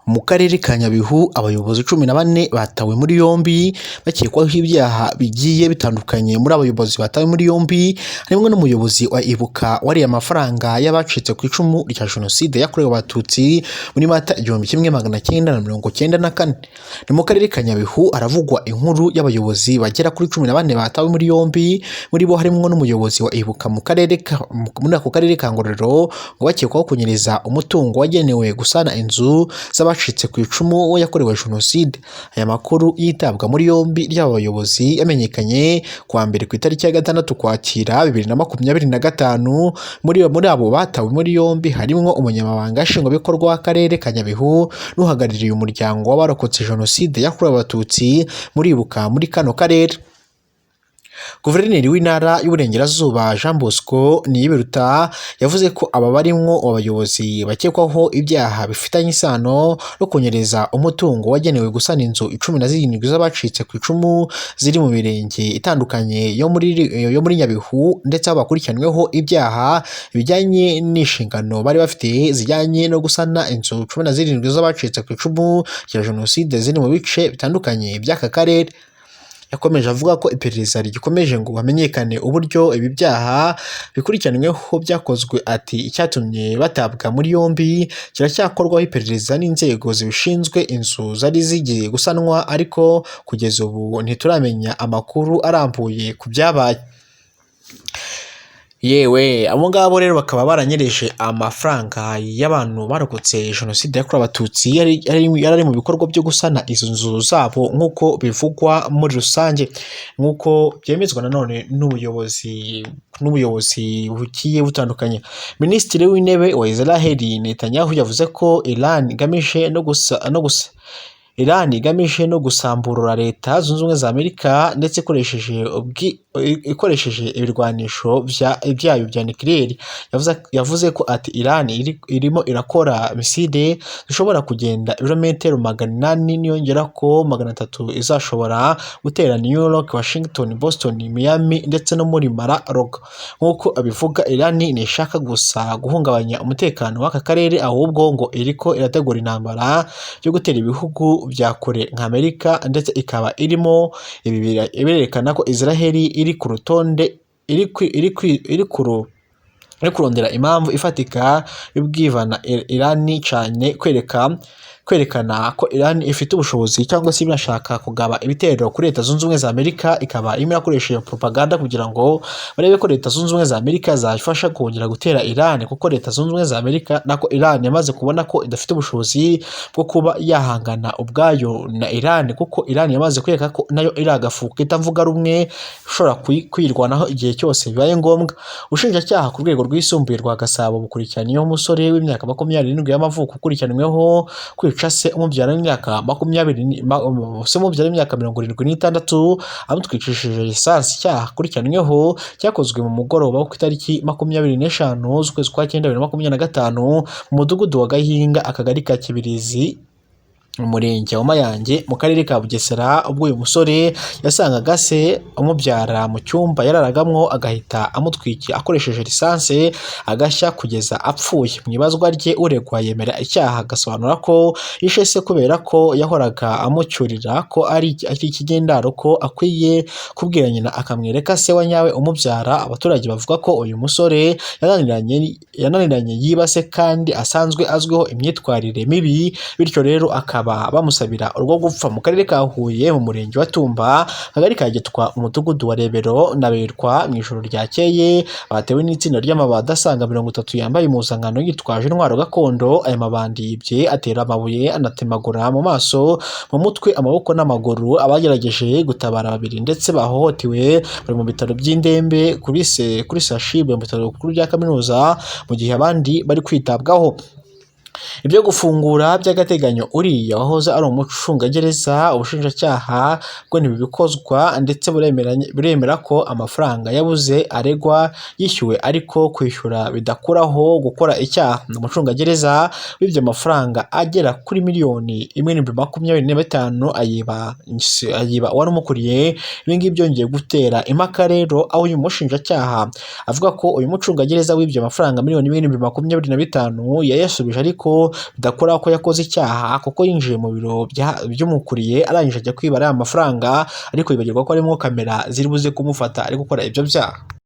Mu karere ka Nyabihu abayobozi 14 batawe muri yombi bakekwaho ibyaha bigiye bitandukanye. Muri abayobozi batawe muri yombi harimo n'umuyobozi wa Ibuka wariye amafaranga y'abacitse ku icumu rya Jenoside yakorewe Abatutsi muri Mata 1994. Ni mu karere ka Nyabihu haravugwa inkuru y'abayobozi bagera kuri 14 batawe muri yombi, muri bo harimo n'umuyobozi wa Ibuka mu karere ka, muri ako karere ka Ngororero, ngo bakekwaho kunyereza umutungo wagenewe gusana inzu z'abacitse ku icumu yakorewe Jenoside. Aya makuru yitabwa muri yombi ry'aba bayobozi yamenyekanye kuwa mbere ku itariki ya 6 Ukwakira 2025. Muri abo batawe muri yombi harimo umunyamabanga nshingwabikorwa w'akarere ka Nyabihu n'uhagarariye umuryango w'abarokotse Jenoside yakorewe Abatutsi muri Ibuka muri kano karere. Guverineri w'Intara y'Uburengerazuba Jean Bosco Niyibiruta yavuze ko aba barimwo abayobozi bakekwaho ibyaha bifitanye isano no kunyereza umutungo wagenewe gusana inzu 17 z'abacitse ku icumu ziri mu mirenge itandukanye yo muri Nyabihu, ndetse aho bakurikiranyweho ibyaha bijyanye n'inshingano bari bafite zijyanye no gusana inzu 17 z'abacitse ku icumu rya Jenoside ziri mu bice bitandukanye by'aka karere. Yakomeje avuga ko iperereza rigikomeje ngo hamenyekane uburyo ibi byaha bikurikiranyweho byakozwe. Ati: "Icyatumye batabwa muri yombi kiracyakorwaho iperereza n'inzego zibishinzwe. Inzu zari zigiye gusanwa, ariko kugeza ubu ntituramenya amakuru arambuye ku byabaye." Yewe, abo ngabo rero bakaba baranyereje amafaranga y'abantu barokotse Jenoside yakorewe Abatutsi yari ari mu bikorwa byo gusana izo nzu zabo, nk'uko bivugwa muri rusange, nk'uko byemezwa nanone n'ubuyobozi bugiye butandukanye. Minisitiri w'Intebe wa Israel Netanyahu yavuze ko Iran igamije no gusamburura Leta Zunze Ubumwe za Amerika, ndetse ikoresheje ibirwanisho byayo bya nucléaire. Yavuze ko ati: "Iran irimo irakora missile zishobora kugenda ibirometero 800, niyongera ko 300 izashobora gutera New York, Washington, Boston, Miami ndetse no muri Mar-a-Lago." Nk'uko abivuga, Iran ntishaka gusa guhungabanya umutekano w'aka karere, ahubwo ngo iriko irategura intambara yo gutera ibihugu bya kure nka Amerika, ndetse ikaba irimo ibi birerekana ko Israel iri ku rutonde iri kurondera impamvu ifatika y'ubwivana Iran cyane, kwerekana ko Iran ifite ubushobozi cyangwa se inashaka kugaba ibitero kuri Leta Zunze Ubumwe za Amerika, ikaba irimo irakoresha iyo propaganda kugira ngo barebe ko Leta Zunze Ubumwe za Amerika zayifasha kongera gutera Iran, kuko Leta Zunze Ubumwe za Amerika nako Iran yamaze kubona ko idafite ubushobozi bwo kuba yahangana ubwayo na Iran, kuko Iran yamaze kwereka ko nayo iri agafu kitavuga rumwe ishobora kwirwanaho igihe cyose bibaye ngombwa. Ubushinjacyaha ku rwego rwisumbuye rwa Gasabo bukurikiranyweho umusore w'imyaka 27 y'amavuko ukurikiranyweho kwica se umubyara w'imyaka makumyabiri se umubyara w'imyaka 76 amutwicishije lisansi. Icyaha akurikiranyweho cyakozwe mu mugoroba wo ku itariki 25 z'ukwezi kwa cyenda 2025 mu mudugudu wa Gahinga, akagari ka Kibirizi, mu murenge wa Mayange, mu karere ka Bugesera, ubwo uyu musore yasangaga se umubyara mu cyumba yararagamwo, agahita amutwikira akoresheje lisansi agashya kugeza apfuye. Mu ibazwa rye, uregwa yemera icyaha, agasobanura ko yishe se kubera ko yahoraga amucyurira ko ari ikigendaro, ko akwiye kubwira nyina akamwereka se wa nyawe umubyara. Abaturage bavuga ko uyu musore yananiranye yiba se kandi asanzwe azwiho imyitwarire mibi, bityo rero akaba bamusabira urwo gupfa. Mu karere ka Huye, mu murenge wa Tumba, akagari ka Gitwa, umudugudu wa Rebero na Berwa, mu ijoro ryakeye batewe n'itsinda ry'amabandi asaga 30 yambaye impuzankano yitwaje intwaro gakondo. Aya mabandi yibye atera amabuye, anatemagura mu maso, mu mutwe, amaboko n'amaguru abagerageje gutabara babiri, ndetse bahohotewe bari mu bitaro by'indembe kuri CHUB, mu bitaro bikuru bya kaminuza, mu gihe abandi bari kwitabwaho. Ibyo gufungura by'agateganyo uriya wahoze ari umucungagereza, ubushinjacyaha bwo ntibubikozwa, ndetse buremera ko amafaranga yabuze aregwa yishyuwe, ariko kwishyura bidakuraho gukora icyaha. Umucungagereza wibye amafaranga agera kuri 1,025,000 ayiba uwari umukuriye. Ibi ngibi byongeye gutera impaka rero, aho uyu mushinjacyaha avuga ko uyu mucungagereza wibye amafaranga 1,025,000 yayasubije, ariko ko bidakora ko yakoze icyaha, kuko yinjiye mu biro by'umukuriye arangije ajya kwiba ariya mafaranga, ariko yibagirwa ko harimo kamera ziri buze kumufata ari gukora ibyo byaha.